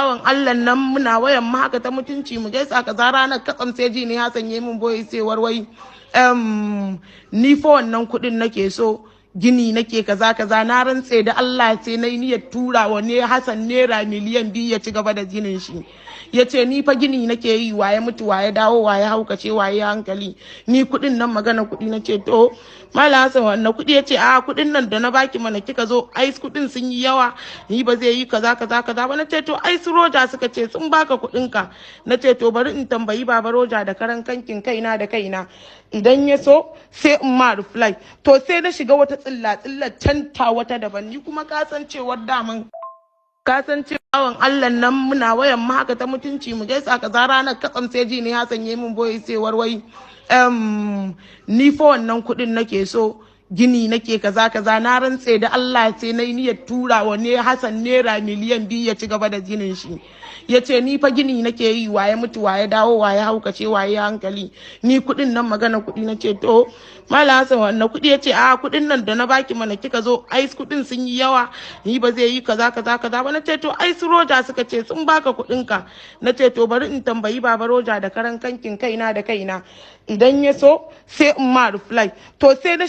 Bawan Allah nan muna wayan mu haka ta mutunci, mu gaisa kaza. Ranar katsam sai ji ne Hassan yayi min boye cewar wai ni fa wannan kuɗin nake so, gini nake, kaza kaza. Na rantse da Allah sai na yi niyyar tura wa ne Hassan ₦2 million ya ci gaba da ginin shi. Ya ce ni fa gini nake yi, waye mutu, waye dawo, waye haukace, waye hankali? Ni kuɗin nan, magana kuɗi. Na ce, "To, Malam Hassan, wannan kuɗi?" Ya ce, "A kuɗin nan da na baki mana kika zo, ai kuɗin sun yi yawa, ni ba zai yi kaza kaza kaza ba." Na ce, "To, ai su Roja suka ce sun baka kuɗin ka." Na ce, "To, bari in tambayi Baba Roja da karan kankin kaina da kaina, idan ya so sai in ma reply." To sai na shiga wata tsilla tsilla canta wata daban. Ni kuma ka san cewar daman ka san cewa Allah nan muna wayan mu haka ta mutunci, mu gaisa kaza. Ranar katsam sai ji ne Hassan yayi min boye cewar wai ni fa wannan kuɗin nake so, gini nake, kaza kaza. Na rantse da Allah sai na yi niyyar tura wa ne Hassan ₦2 million ya ci gaba da ginin shi. Ya ce ni fa gini nake yi, waye mutu, waye dawo, waye haukace, waye hankali? Ni kuɗin nan, magana kuɗi. Na ce, "To, Malam Hassan, wannan kuɗi?" Ya ce, "A kuɗin nan da na baki mana kika zo, ai kuɗin sun yi yawa, ni ba zai yi kaza kaza kaza ba." Na ce, "To, ai su Roja suka ce sun baka kuɗin ka." Na ce, "To, bari in tambayi Baba Roja da karan kankin kaina da kaina, idan ya so sai in ma reply." To sai na